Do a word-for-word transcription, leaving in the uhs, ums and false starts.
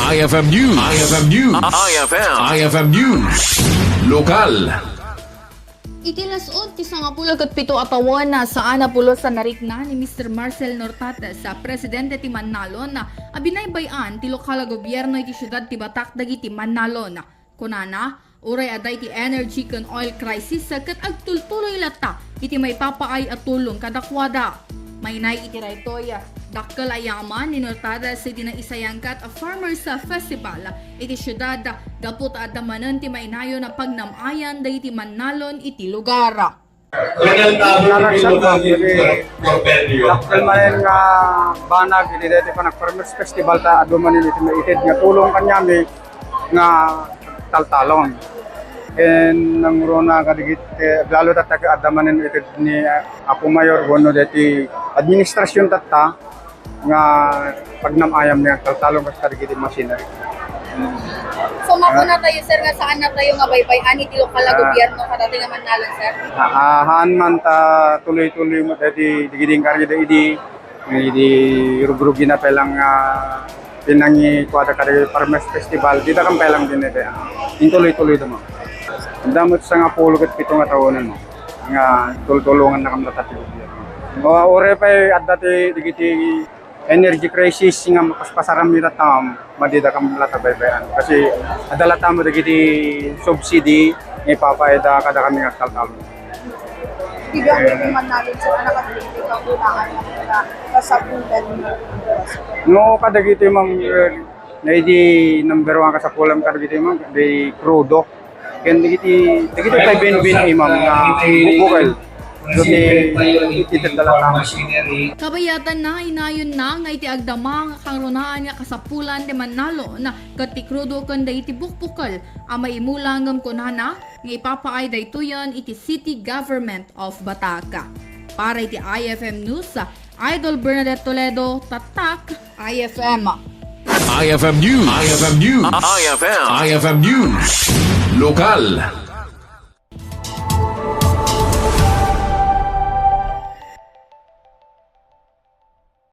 I F M News. I F M News. I F M. I F M News. Lokal. Iti las-on ti sangapulo ket pito a tawen, saan a pulos a narikna ni Mister Marcel Nortates, a presidente ti Mannalon, a binaybay-an ti lokal a gobierno iti siudad ti Batac dagiti Mannalon. Kunana, uray adda iti energy ken oil crisis ket agtultuloy latta iti maipapaay a tulong kadakuada. Maynay iti daytoy, dakkel a yaman ni Nortates iti naisayangkat a Farmers Festival iti siudad gapu ta adda manen ti mainayon a pagnam-ayan dagiti Mannalon iti lugar. Naragsak ba iti dakkel manen nga banag iti daytoy panag-Farmers Festival ta adu manen iti maited nga tulong kaniami nga taltalon. Ken nangruna kadagiti, lalo tatta adda manen iti ni Apo Mayor wenno daytoy administrasyon tatta, nga pagnam-ayam nga agtaltalon kas kadagiti machinery. So, makunatayo, sir, nga saan natayo nga baybay-an iti lokal a Ah. gobierno kadagiti nga Mannalon, sir? Ah, ah, haan man ta tuloy-tuloy met dagiti, dagiti inkaryo da idi, idi rugrugina pay lang, ah, pinangikuada kadagiti Farmers Festival, dida kan pay lang din iti, ah, intuloy-tuloy da mo. Adda met sangapulo ket pito nga taonen, no, nga tultulongan na kam latta ti gobierno. O, uray pay adda ti, dagiti energy crisis nga mapaspasaram ita tam, madida kam latta baybay-an. Kasi adda latta mo dagiti subsidy nga ipapaida kadakami nga agtaltalon. Ti gamitin man natin sa anak at hindi ka kailangan ng mga kasabutan mo. No, kadagiti, ma'am, eh, na idi number one kasapulan kadagiti, ma'am, di krudo. Ken dagiti, dagiti kay Benben, imam nga bukbukal. Iti, iti dala na. Kabayatanna, inayonna nga iti agdama nga kangrunaan nga kasapulan ti Mannalon ket ti krudo ken dagiti bukbukal a maimula ngem kunana nga ipapaay daytoyen iti City Government of Batac. Para iti I F M News, Idol Bernadette Toledo, Tatak, I F M. I F M News. I F M News. I F M. I F M News. Lokal.